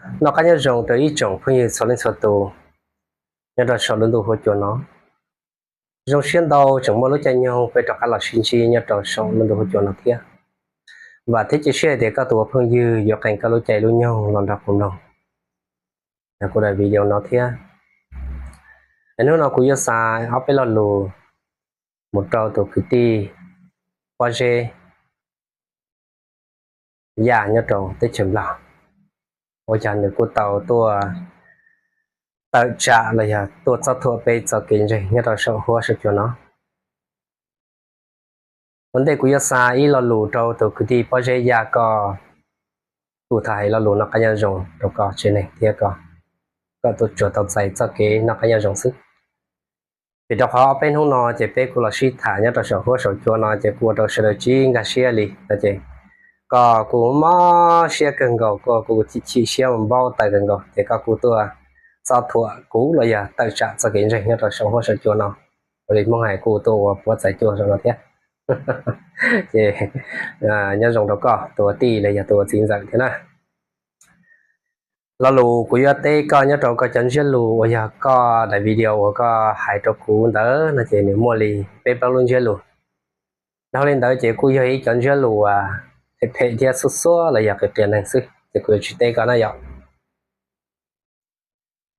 Noj qab nyob zoo rau ib tsoom phooj ywg txhua leej txhua tus nyob rau saum lub ntuj huab cua no. Zoo siab ntau tseem muaj lub caij nyoog peb rov qab los sib ntsib nyob rau saum lub ntuj huab cua no thiab. Vam thiab cia siab hais tias koj tus ua phooj ywg yuav qee koj lub caij lub nyoog los nrog kuv mloog kuv daim video no thiab. Hnub no kuv yuav xa ob peb lo lus mus rau tus kwv tij Pob Zeb Yaj nyob rau teb chaws Nplog, uas yog nws kuj tau tuaj tawm tsam los yog tuaj txob thuam peb txoj kev ntseeg nyob rau saum huab saum cua no. Ua ntej kuv yuav xa ib lo lus rau tus kwv tij Pob Zeb Yaj, koj kuj thov hais lo lus noj qab nyob zoo rau koj tsev neeg thiab koj, koj tuaj tsuas tau txais txoj kev noj qab nyob zoo xwb. Vim rau qhov ob peb hnub no ces peb kuj los sib tham nyob rau saum huab saum cua no ces kuj ua rau sawv daws tsis nkag siab li no ces koj kuj mob siab kawg nkaus, koj kuj chim siab ua npaub tawv kawg nkaus ces koj kuj tuaj txob thuam kuv los yog tawm tsam txoj kev ntseeg nyob rau saum huab saum cua no. Ua li Hmoob hais kuj tuaj ua puav txais cua saum no thiab. Ces nyob zoo rau koj tus ua tij los yog tus ua txiv ntxawm thiab na. Lo lus kuv yuav teb koj nyob rau koj cov ntsiab lus uas yog koj daim video uas koj hais rau kuv ntawd no ces nws muaj li peb plaub lub ntsiab lus. Dhau li ntawd ces kuj yog ib cov ntsiab lus uas phem phem thiab xuab xuab los yog qias qias neeg xwb ces kuv yuav tsis teb koj na yom.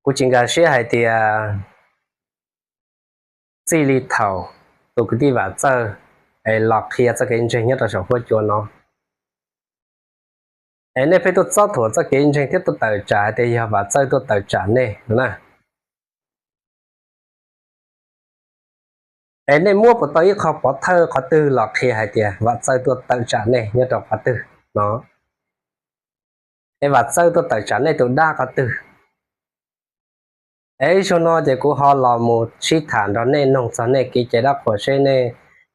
Kuv tsis nkag siab hais tias txij li thaum tus kwv tij Vam Txawj es los qhia txoj kev ntseeg nyob rau saum huab cua no es nej pheej tuaj txob thuam txoj kev ntseeg thiab tuaj tawm tsam hais tias yog Vam Txawj tuaj tawm tsam nej no na. Es nej muab puas tau ib qho pov thawj qhov twg los qhia hais tias Vam Txawj tuaj tawm tsam nej nyob rau qhov twg no? Es Vam Txawj tuaj tawm tsam nej tus dab qhov twg? Es ib zaug no ces kuv ho los mus sib tham nrog nej, noog txog nej kev cai dab qhuas seb nej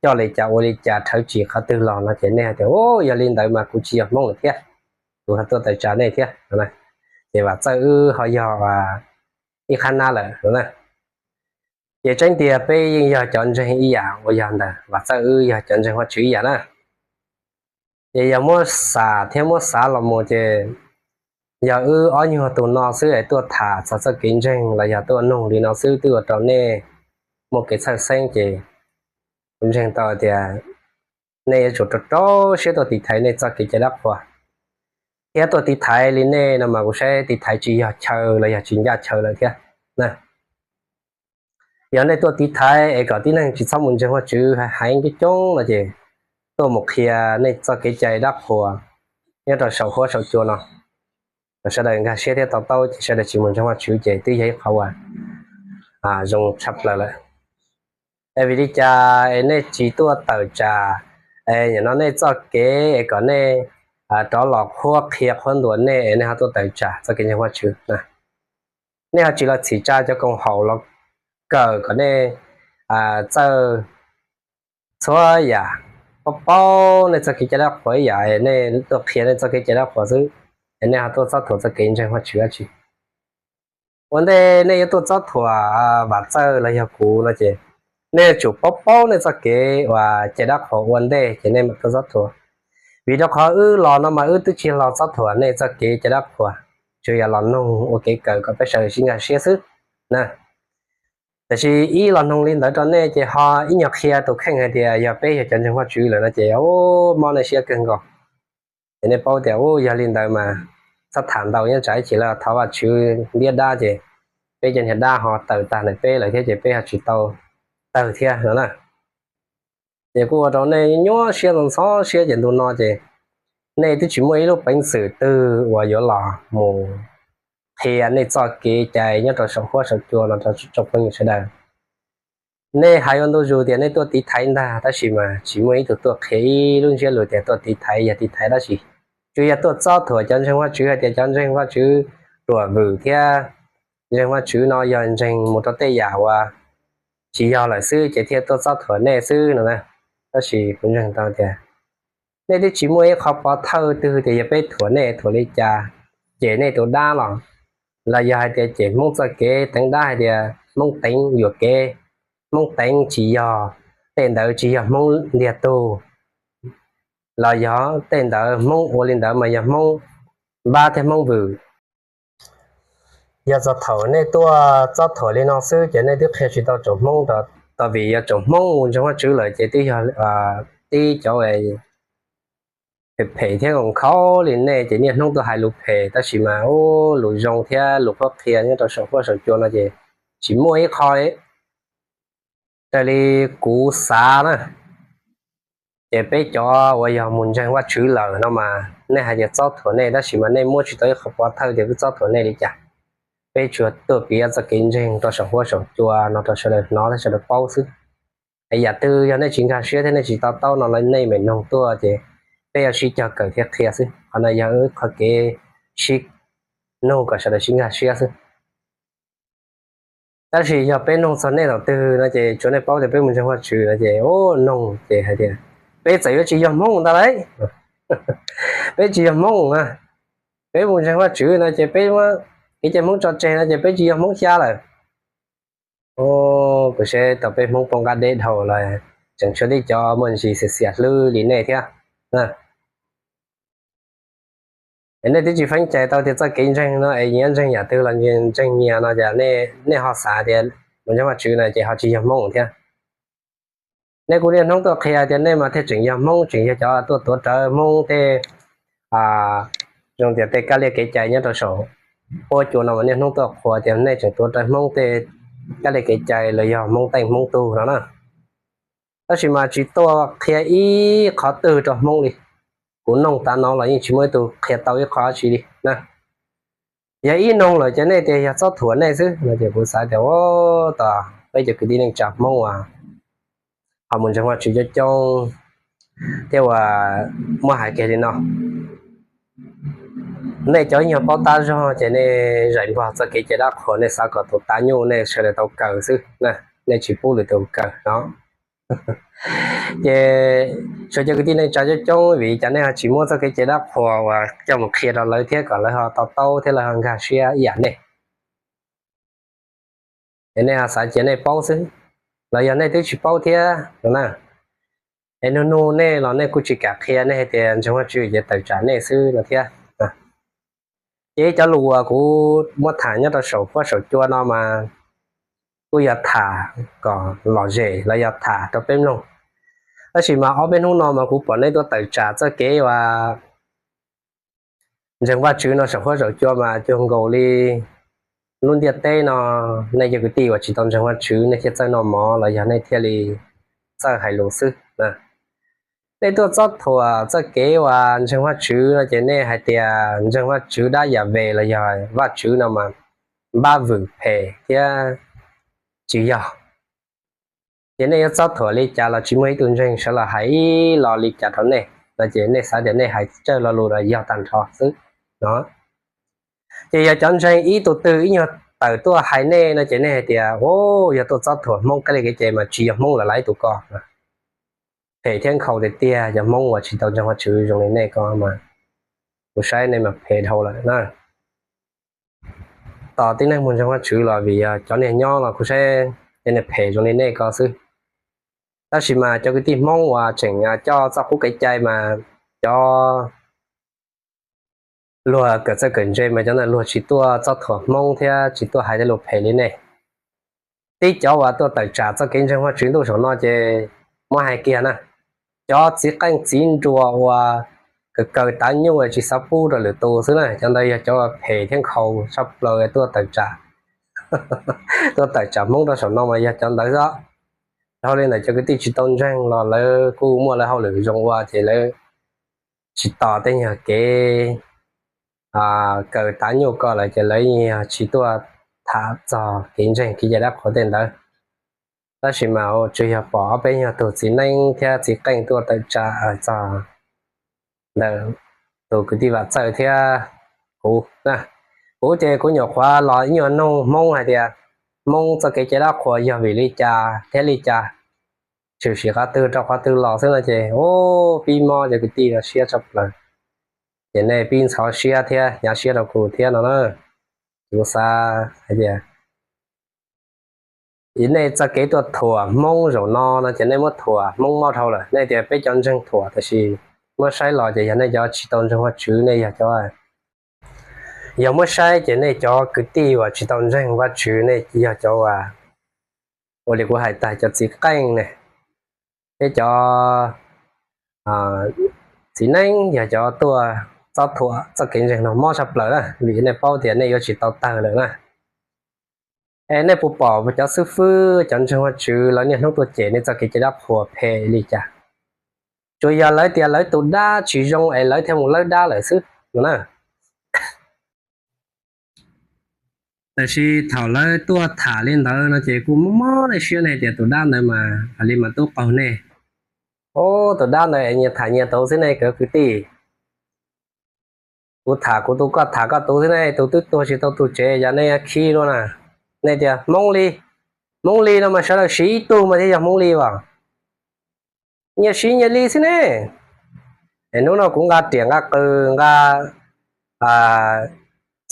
coj li cas ua li cas, rhawv tsis qhov twg los no ces nej hais tias, u, yog li ntawd mas kuv tsis yog Hmoob lawm thiab, kuv ho tuaj tawm tsam nej thiab. Ces Vam Txawj wb ho yog ib qhab nab lawm no na. Ces tseeb tiag peb yeej yog cov ntseeg ib yam uas yog ntawm Vam Txawj wb yog cov ntseeg Vajtswv ib yam na. Ces yog muab xam thiab muab xav los mus ces yog wb ob nyuag tus no xwb es tuaj tham txog txoj kev ntseeg los yog tuaj nug li no xwb twb ua rau nej muaj kev txhawj xeeb ces kuv ntseeg tau tias nej yuav tsum rau rau siab tuaj tiv thaiv nej txoj kev cai dab qhuas, thiab tuaj tiv thaiv li nej no mas kuv saib tiv thaiv tsis yog chaw los yog tsis ncaj chaw lawm thiab na. Yog nej tuaj tiv thaiv es kom tib neeg tsis txhob mus ntseeg Vajtswv heev coob coob no ces tuaj mus qhia nej txoj kev cai dab qhuas nyob rau saum huab saum cua no kom sawv daws nkag siab thiab to taub ces sawv daws tsis mus ntseeg Vajtswv ces twb yog ib qhov uas zoo tshaj plaws lawm. Es vim li cas es nej tsis tuaj tawm tsam, es nim no nej txoj kev es kom nej rov los qhuab qhia qhuab ntuas nej es nej ho tuaj tawm tsam txoj kev ntseeg Vajtswv na? Nej ho tsis los txhim tsa cov koom haum los kawm kom nej txawj txhua yam, paub paub nej txoj kev cai dab qhuas ib yam es nej tuaj qhia nej txoj kev cai dab qhuas xwb, es nej ho tuaj txob thuam txoj kev ntseeg Vajtswv dab tsi? Ua ntej nej yuav tuaj txob thuam Vam Txawj los yog kuv no ces nej yuav tsum paub paub nej txoj kev uas cai dab qhuas ua ntej ces nej mam tuaj txob thuam. Vim rau qhov wb los no mas wb twb tsis los txob thuam nej txoj kev cai dab qhuas, tsuas yog los nug ua kev kawm kom peb sawv daws sib nkag siab xwb na. Tiam sis ib los nug li ntawd rau nej ces ho ib nyuag qhia tus kheej hais tias yog peb yog cov ntseeg Vajtswv lawm no ces mob nej siab kawg nkaus. Ces nej paub tias u, yog li ntawd mas txhob tham ntau nyob tsam ib chim lawm thov Vajtswv ntiab dab ces peb cov niag dab ho tawm tag ntawm peb lawm thiab ces peb ho tsis tau tawg thiab no na. Ces kuj ua rau nej nyuaj siab ntxhov ntxhov siab ces ntu no ces nej twb tsis muaj ib lub peev xwm twg uas yuav los mus qhia nej txoj kev cai nyob rau saum huab saum cua no rau tsoom phooj ywg sawv daws. Nej hais ua ntu zus tias nej tuaj tiv thaiv ntag tab sis mas tsis muaj ib tug tuaj qhia ib lub ntsiab lus tias tuaj tiv thaiv yog tiv thaiv dab tsi. Tsuas yog tuaj txob thuam cov ntseeg Vajtswv hais tias cov ntseeg Vajtswv ruam vwm thiab ntseeg Vajtswv no yog ntseeg mus rau tej yam uas tsis yog lawm xwb ces thiaj tuaj txob thuam nej xwb no na. Tab sis kuv ntseeg tau tias nej twb tsis muaj ib qho pov thawj twg tias yog peb thuam nej thuam li cas, cem nej tus dab los, los yog hais tias cem Hmoob txoj kev teev dab hais tias Hmoob teev yuam kev, Hmoob teev tsis yog, tej ntawd tsis yog Hmoob ntiag tug, los yog tej ntawd Hmoob ua li ntawd mas yog Hmoob npab thiab Hmoob vwm. yog txog thaum nej tuaj txob thuam li no xwb ces nej twb qhia tsis tau tsoom Hmoob, tau vim yog tsoom Hmoob mus ntseeg Vajtswv lawm ces twb yog tib cov phem phem thiab nkhaus li nej ces niaj hnub tuaj hais lus phem, tab sis mas ub, lus zoo thiab lus qhuab qhia nyob rau saum huab saum cua no ces tsis muaj ib qho li. Raws li kuv xav na, ces peb cov uas yog mus ntseeg Vajtswv lawm no mas nej hais tias txob thuam nej, tab sis mas nej muab tsis tau ib qho pov thawj tias peb txob thuam nej li cas. Peb tsuas tuaj piav txoj kev ntseeg rau saum huab saum cua no rau sawv daws hnov thiab sawv daws paub xwb. Es yam twg yog nej tsis nkag siab thiab nej tsis to taub no los nej mam noog tuaj ces peb yuav sib cog kawm thiab qhia xwb. Qhov no yog ib qho kev sib nug kom sawv daws sib nkag siab xwb. Tab sis yog peb noog txog nej thaum twg no ces tsuav nej paub tias peb mus ntseeg Vajtswv no ces ub, noog ces hais tias peb txawm yuav tsis yog Hmoob ntag lauj, peb tsis yog Hmoob na, peb mus ntseeg Vajtswv no ces peb muab kev cai Hmoob tso tseg no ces peb tsis yog Hmoob xya lawm. Kuv saib tau peb Hmoob poob qab deb dhau los tseem tshuav tib cov muaj ntsis xiam xiam hlwb li nej thiab. Es nej twb tsis feeb cai tau tias txoj kev ntseeg no es nyias ntseeg yam twg los ntseeg nyias no ces nej ho xav tias mus ntseeg Vajtswv no ces ho tsis yog Hmoob thiab. Nej kuj niaj hnub tuaj qhia tias nej mas thiaj tseem yog Hmoob, tseem yog cov tuaj tuav rawv Hmoob tej, zoo tias tej kab li kev cai nyob rau saum huab cua no mas niaj hnub tuaj qhuas tias nej tseem tuav rawv Hmoob tej kab li kev cai los yog Hmoob teej Hmoob tug no na. Tab sis mas tsis tuaj qhia ib qhov twg rau Hmoob li. Kuv noog tav no los yeej tsis muaj ib tug qhia tau ib qho dab tsi li na. Yog ib noog lawm ces nej tias yog txob thuam nej xwb no ces kuv xav tias ua, tos peb cov kwv tij neej tsa Hmoob uas ho mus ntseeg Vajtswv coob coob thiab uas muab hais kiag li no, nej cov ib nyuag paub tab zog ces nej zais npog txoj kev cai dab qhuas, nej xav kom tus tav nyuj nej sawv daws tau kaw xwb na, nej tsis pub lwm tus kaw no. Ces suav cov kwv tij neej tsa coob coob vim cas nej ho tsis muab txoj kev cai dab qhuas uas coj mus qhia rau lawv thiab kom lawv ho to taub thiab lawv ho nkag siab ib yam nej? Es nej ho xav cia nej paub xwb los yog nej twb tsis paub thiab no na? Es nug nug nej los nej kuj tsis kam qhia, nej hais tias ntseeg Vajtswv ces tawm tsam nej xwb no thiab. Ces cov lus uas kuv muab tham nyob rau saum huab saum cua no mas kuj yog tham kom lom zem los yog tham rau peb mloog. Tab sis mas ob peb hnub no mas kuv pom nej tuaj tawm tsam txoj kev uas ntseeg Vajtswv no saum huab saum cua mas cuag nkaus li lub ntiaj teb no nej cov kwv tij uas tsis tau ntseeg Vajtswv nej thiaj txawj noj mov los yog nej thiaj li txawj hais lus xwb. Nej tuaj txob thuam txoj kev uas ntseeg Vajtswv no ces nej hais tias ntseeg Vajtswv dab Yas Ves los yog Vajtswv no mas npab vwm phem thiab tsis yog. Ces nej yuav txob thuam li cas los tsis muaj ib tug ntseeg sawv los hais ib lo li cas rau nej no ces nej xav tias nej hais tsawg lo lus los yog tag nrho xwb no. Ces yog cov ntseeg ib tug twg ib nyuag tawm tuaj hais nej no ces nej hais tias, o, yog tuaj txob thuam Hmoob kab li kev cai mas tsis yog Hmoob lawm lauj tus ko. Phem thiab nkhaus tiag tiag, cov Hmoob uas tsis tau ntseeg Vajtswv zoo li nej ko mas kuv saib nej mas phem dhau lawm na. Tos tib neeg mus ntseeg Vajtswv los vim yog cov niag nyob los kuv saib cov niag phem zoo li nej ko xwb. Tab sis mas cov kwv tij Hmoob uas tseem coj txoj qub kev cai mas cov luag kawm txawj kawm ntse mas cov ntawd luag tsis tuaj txob thuam Hmoob thiab tsis tuaj hais tej lus phem li nej. Tib cov uas tuaj tawm tsam txoj kev ntseeg Vajtswv ntuj saum no ces muab hais kiag na, cov txiv qeej txiv nruas uas kaw kaw tav nyuj tsis xav pub rau lwm tus xwb na, cov ntawd yog cov phem thiab nkhaus tshaj plaws tuaj tawm tsam, tuaj tawm tsam Hmoob rau saum no mas yog cov ntawd xwb. Dhau li ntawd cov kwv tij tsis tau ntseeg los lawv kuj muaj lawv hauj lwm zoo ua ces lawv tsis tos tej nyuag kev kaw tav nyuj ko lawm ces lawv yeej yog tsis tuaj tham txog kev ntseeg kev cai dab qhuas tej ntawd. Tab sis mas tsuas yog pom ob peb nyuag tug txiv neeb thiab txiv qeej tuaj tawm tsam txog ntawm tus kwv tij Vam Txawj thiab kuv na. Kuv ces kuv nyuam qhuav los ib nyuag nug Hmoob hais tias Hmoob txoj kev cai dab qhuas yog vim li cas thiab li cas, tshwm sim qhov twg rau qhov twg los xwb no ces, o, pib mob cov kwv tij no siab tshaj plaws. Ces nej pib ntxhov siab thiab hnyav siab rau kuv thiab no na. Kuv xav hais tias nej txoj kev tuaj thuam Hmoob zaum no no ces nej muab thuam Hmoob mob dhau lawm. Nej tias peb cov ntseeg thuam, tab sis muab saib los ces yog nej cov tsis tau ntseeg Vajtswv, nej yog cov Yog muab saib ces nej cov kwv tij uas tsis tau ntseeg Vajtswv, nej yog cov uas, ua li kuv hais tag, cov txiv qeej ne, thiab cov txiv neeb yog cov tuaj txob thuam txoj kev ntseeg no mob tshaj plaws na, vim nej paub tias nej yuav tsis tau tawg lawm na. Es nej puas pom cov xib fwb, cov ntseeg Vajtswv lawv niaj hnub tuaj cem nej txoj kev cai dab qhuas phem li cas? Tsuas yog lawv tias lawv tus dab tsis zoo es lawv thiaj mus lawb dab lawm xwb no na. Tab sis thaum lawv tuaj tham li ntawd no ces kuj mob mob nej siab ne, tias tus dab ntawd mas hais li mas tub qaug nej. Ub, tus dab ntawd es nyias tham nyias tus xwb ne cov kwv tij. Kuv tham kuv tus, koj tham koj tus xwb ne, tus twb tuag tsis tau tu tsev, yog nej khi luaj na. Nej tias Hmoob li, Hmoob li no mas sawv daws siv ib tug mas thiaj yog Hmoob li as. Nyias siv nyias li xwb ne. Es hnub no kuv nqa riam nqa qws nqa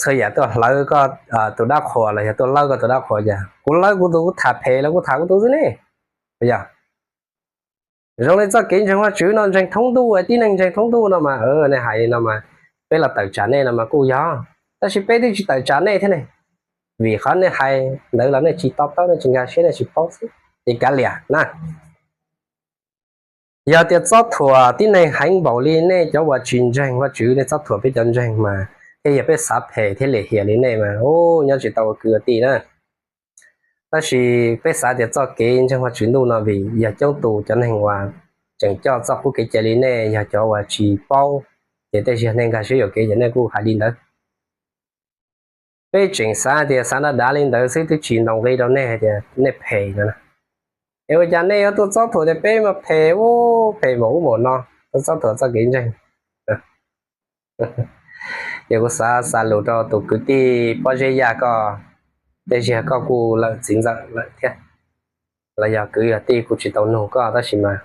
txhua yam tuaj hlawv koj tus dab qhuas los yog tuaj lawb koj tus dab qhuas, yog kuv lawb kuv tus, kuv tham phem los kuv tham kuv tus xwb ne. Yog zoo li txoj kev ntseeg Vajtswv no, ntseeg thoob ntuj, tib neeg ntseeg thoob ntuj no mas, nej hais li no mas peb los tawm tsam nej no mas kuj yog, tab sis peb twb tsis tawm tsam nej thiab ne. Vim qhov nej hais ntawd los nej tsis to taub, nej tsis nkag siab, nej tsis paub xwb ces kav liam na. Yog tias txob thuam tib neeg heev npaum li nej cov uas tsis ntseeg Vajtswv, nej txob thuam peb cov ntseeg mas thiaj yog peb xav phem thiab lim hiam li nej mas, ub, nyob tsis tau ua kwv ua tij na. Tab sis peb xav tias txoj kev ntseeg Vajtswv ntuj no vim yog coob tus cov neeg uas tseem coj txoj qub kev cai li nej yog cov uas tsis paub, ces tej zaum nej nkag siab yuam kev ces nej kuj hais li ntawd. Peb tseem xav tias xav dav dav li ntawd xwb, twb tsis ntaus nqi rau nej hais tias nej phem no. Es ua cas nej yuav tuaj txob thuam tias peb mas phem, ub, phem npaum ub npaum no, tuaj txob thuam txoj kev ntseeg? Ces kuv xav xa lus rau tus kwv tij Pob Zeb Yaj koj, tej zaum koj kuj lawm txiv ntxawm lawm thiab, los yog kwv yog tij kuj tsis tau nug koj, tab sis mas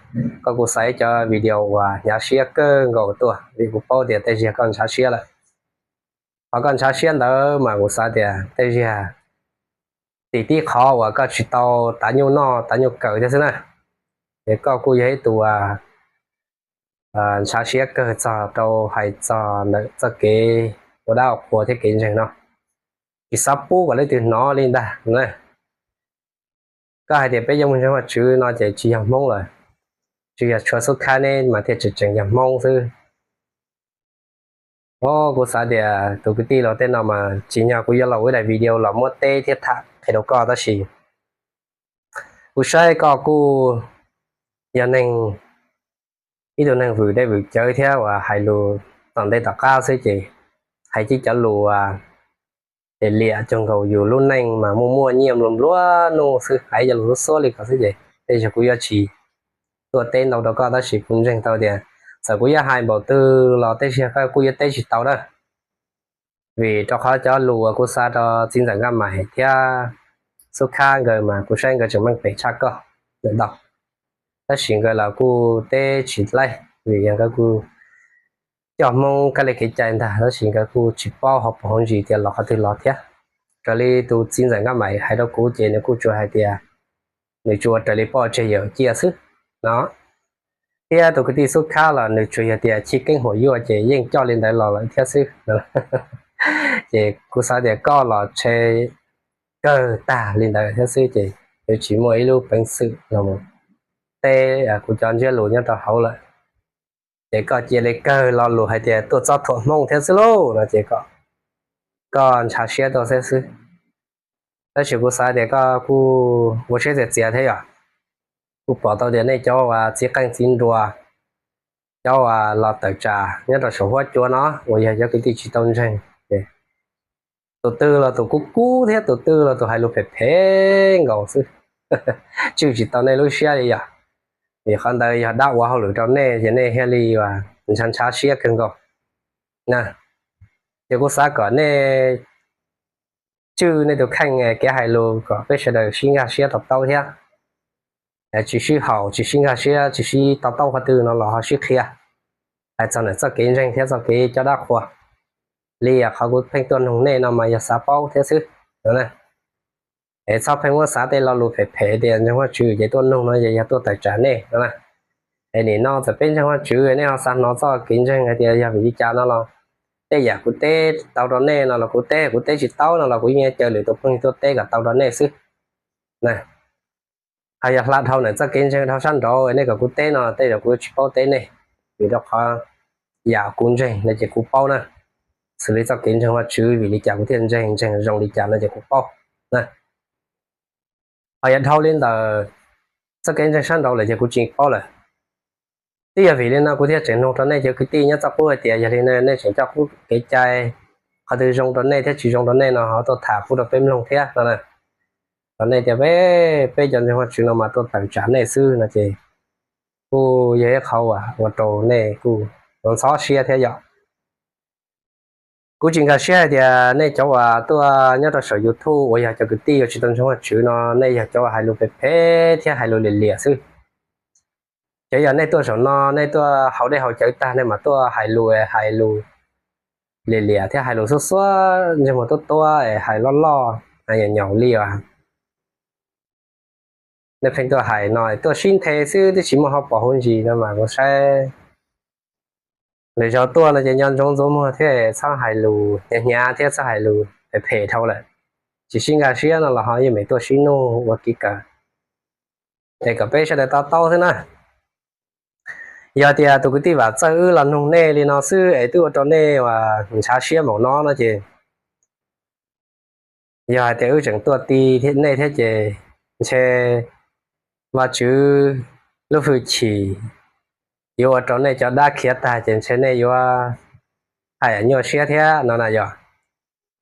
koj kuj xa ib cov video uas hnyav siab kawg nkaus tuaj, vim kuv paub tias tej zaum koj ntshav siab lawm. Qhov koj ntshav siab ntawd mas kuv xav tias tej zaum tim tib qhov uas koj tsis tau tav nyuj noj tav nyuj kaw thiab xwb na. Ces koj kuj yog ib tug ntshav siab kawg txog rau hais txog ntawm txoj kev ua dab ua qhua thiab kev ntseeg no, tsis xav pub kom leej twg hnov li ntag. Koj hais tias peb yuav mus ntseeg Vajtswv no ces tsis yog Hmoob lawm, tsis yog tshua xub khab neb mas thiaj tseem tseem yog Hmoob xwb. Os, kuv xav tias tus kwv tij los tej no mas tsim nyog kuv yuav los ua ib daim video los muab teb thiab tham qhia rau koj, tab sis kuv saib koj kuj yog neeg, ib tug neeg vwm dej vwm cawv thiab uas hais lus tom ntej tom qab xwb ces hais cib cov lus uas liam cuag nkaus yus lub neej mas muaj muaj nyiaj nplua nplua nuj xwb, hais cov lus xuab xuab li ko xwb ces tej zaum kuv yuav tsis tuaj teb ntau rau koj, tab sis kuv ntseeg tau tias txawm kuv yuav hais npaum twg los tej zaum koj kuj yuav teb tsis tau na. Vim rau qhov cov lus uas kuv xa rau txiv ntxawm Nkaj Maim thiab Xub Khab nkawd mas kuv saib nkawd tseem meej pem tshaj koj lawm ntau. Tab sis nkawd los kuj teb tsis laib vim yog nkawd kuj coj Hmoob kab li kev cai ntag, tab sis nkawd kuj tsis paub hauv paus hauv ntsis tias los qhov twg los thiab. Raws li tus txiv ntxawm Nkaj Maim hais rau kuv ces nws kuj tsuas hais tias nws tsuas raws li poj tseg yawm cia xwb no. Thiab tus kwv tij Xub Khab los nws tsuas yog tias chij keeb huam yuaj ces yeej coj li ntawd los lawm thiab xwb. Ces kuv xav tias koj los tshe kawg tag li ntawd thiab xwb ces yuav tsis muaj ib lub peev xwm los teb kuv cov ntsiab lus nyob rau hauv lawm. Ces koj cia li kawg lo lus hais tias tuaj txob thuam Hmoob thiab xwb lauj no ces koj ntshav siab tuaj thiab xwb. Tab sis kuv xav tias koj kuj ua siab txias txias thiab yom. Kuv pom tau tias nej cov uas txiv qeej txiv nruas, cov uas los tawm tsam nyob rau saum huab cua no uas yog cov kwv tij tsis tau ntseeg, tus twg los tus kub kub thiab tus twg los tus hais lus phem phem nkaus xwb, tswj tsis tau nej lub siab li yom. Vim qhov ntawd yog dab ua hauj lwm rau nej ces nej thiaj li ntshav ntshav siab kawg nkaus na. Ces kuv xav kom nej tswj nej tus kheej kev hais lus kom peb sawv daws sib nkag siab to taub thiab. Tsis sib haum, tsis sib nkag siab, tsis sib to taub qhov twg no los ho sib qhia. Hais txog ntawm txoj kev ntseeg thiab txoj kev coj dab qhua li qhov kuv pheej tuaj nug nej no mas yog xav paub thiab xwb. Es txhob pheej muab xav tej lo lus phem phem tias ntseeg Vajtswv ces tuaj nug no ces yog tuaj tawm tsam nej no. Es nim no txawm peb ntseeg Vajtswv nej ho xav hnov txoj kev ntseeg hais tias yog vim li cas no los tej yam kuv teb tau rau nej no los kuv teb, kuv teb tsis tau no los kuv yeej caw lwm tus phooj ywg tuaj teb kom tau rau nej xwb. Hos yog hla dhau ntawm txoj kev ntseeg dhau sab nraud nej kom kuv teb no tej zaum kuv tsis paub teb nej, vim rau qhov yam kuv ntseeg no ces kuv paub na. Xws li txoj kev ntseeg Vajtswv vim li cas kuv thiaj ntseeg, ntseeg zoo li cas no ces kuv paub na. Hos yog dhau li ntawm txoj kev ntseeg sab nraud lawm ces kuv tsis paub lawm. Twb yog vim li no kuv thiaj tseem nug rau nej cov kwv tij nyob txoj qub hais tias yog li no nej tseem coj qub kev cai, qhov twg zoo rau nej thiab tsis zoo rau nej no ho tuaj tham pub rau peb mloog thiab no. Rau nej tias peb, peb cov ntseeg Vajtswv no mas tuaj tawm tsam nej xwb no ces kuj yog ib qhov uas ua rau nej kuj ntxhov siab thiab yom. Kuv tsis nkag siab hais tias nej cov uas tuaj nyob rau saum YouTube uas yog cov kwv tij uas tsis tau ntseeg Vajtswv no nej yog cov uas hais lus phem phem thiab hais lus liam liam xwb. Ces yog nej tuaj saum no nej tuaj haus dej haus cawv tag nej mam tuaj hais lus, hais lus liam liam thiab hais lus xuab xuab ntsej muag tuab tuab es hais loj loj, nyaum nyaum li as. Nej pheej tuaj hais no tuaj sib nthe xwb twb tsis muaj hauv paus hauv ntsis no mas kuv saib lwm zaus tuaj no ces nco ntsoov ntxuav muag thiab txhob hais lus hnyav hnyav thiab txhob hais lus phem phem dhau lawm. Tsis sib nkag siab no los ho yeej meem tuaj sib nug ua kev kawm es kom peb sawv daws to taub xwb na. Yog tias tus kwv tij Vam Txawj wb los nug nej li no xwb es twb ua rau nej uas ntshav siab npaum no no ces yog hais tias wb tseem tuaj ti nej thiab ces ntshe Vajtswv lub hwj chim yuav ua rau nej cov dab khiav tag ces ntshe nej yuav hais nyuaj siab thiab no na yog.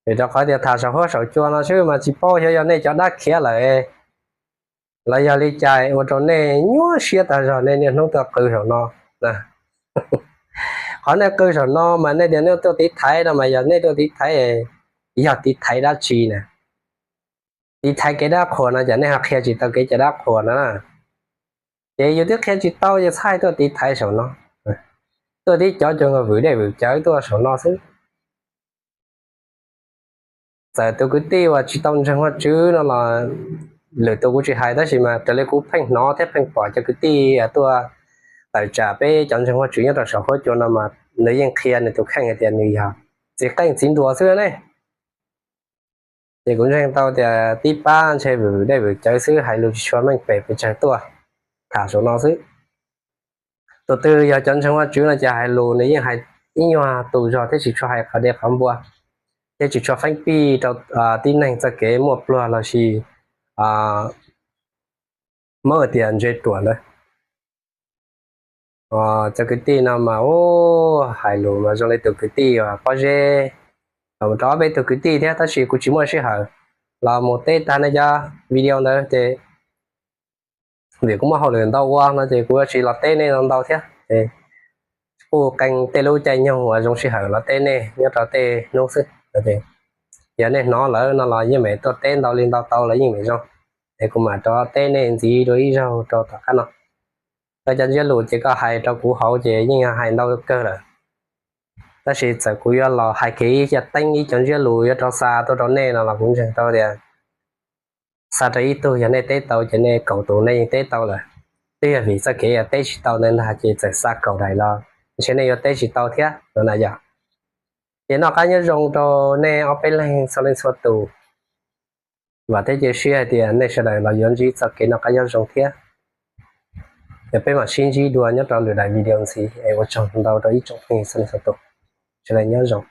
Vim rau qhov tias tham saum huab saum cua no xwb mas tsis paub xyov yog nej cov dab khiav lawm los yog li cas ua rau nej nyuaj siab tag zog nej niaj hnub tuaj qw saum no. Qhov nej qw saum no mas nej tias nej tuaj tiv thaiv no mas yog nej tuaj tiv thaiv, yog tiv thaiv dab tsi na? Tiv thaiv kev dab qhuas no ces nej ho qhia tsis tau kev cai dab qhuas no na. Ces yus twb qhia tsis tau ces txhob tuaj tiv thaiv saum no, tuaj tib cov cuag vwm dej vwm cawv tuaj saum no xwb. Txawm tus kwv tij uas tsis tau ntseeg Vajtswv no los lwm tus kuv tsis hais tab sis mas raws li kuv pheej hnov thiab pheej pom cov kwv tij tuaj tawm tsam peb cov ntseeg Vajtswv nyob rau saum huab cua no mas nws yeej qhia nws tus kheej hais tias nws yog txiv qeej txiv nruas xwb ne. Ces kuv ntseeg tau tias tib pab ntshe vwm dej vwm cawv xwb hais lus tsis tshua meej pem pes tsawg tuaj tham saum no xwb. Tus twg yog cov ntseeg Vajtswv no ces hais lus nws yeej hais ib nyuag tus zog thiab tsis tshua hais qhov deb qhov npua, thiab tsis tshua feeb pij rau tib neeg txoj kev muaj pluag lossis muab tias ntse ruam ntawd. Cov kwv tij no mas u, hais lus mas zoo li tus kwv tij uas pob zeb, los rau ob peb tug kwv tij thiab tab sis kuv tsis muaj sij hawm los mus teb tag nej cov video ntawd ces vim kuv muaj hauj lwm ntau ua no ces kuv yuav tsis los teb nej ntau ntau thiab. Kuj qee tej lub caij nyoog uas zoo sij hawm los teb nej nyob rau tej hnub xwb. Yog nej hnov lawm no los yeej meem tuaj teb ntau li ntau tau los yeej meem zoo, es kuv mam rov teb nej ntxiv dua ib zaug rau tom qab no. Koj cov ntsiab lus ces koj hais rau kuv hauv ces yeej hais ntau kawg lawm. Tab sis txawm kuv yuav los hais kiag ib cov teeb ib cov ntsiab lus yuav rov xa tuaj rau nej no los kuv ntseeg tau tias xa rau ib tug yog nej teb tau ces nej kaum tus nej yeej teb tau lawm. Twb yog vim txoj kev teb tsis tau ntawd ntag ces txawm xa kaum daim los ntshe nej yuav teb tsis tau thiab no na yog. Ces noj qab nyob zoo rau nej ob peb leeg txhua leej txhua tus. Vam thiab cia siab hais tias nej sawv daws los yuav ntsib txoj kev noj qab nyob zoo thiab. Yog peb mam sib ntsib dua nyob rau lwm daim video ntxiv es ua tsaug ntau rau ib tsoom phooj ywg txhua leej txhua tus. Sawv daws nyob zoo.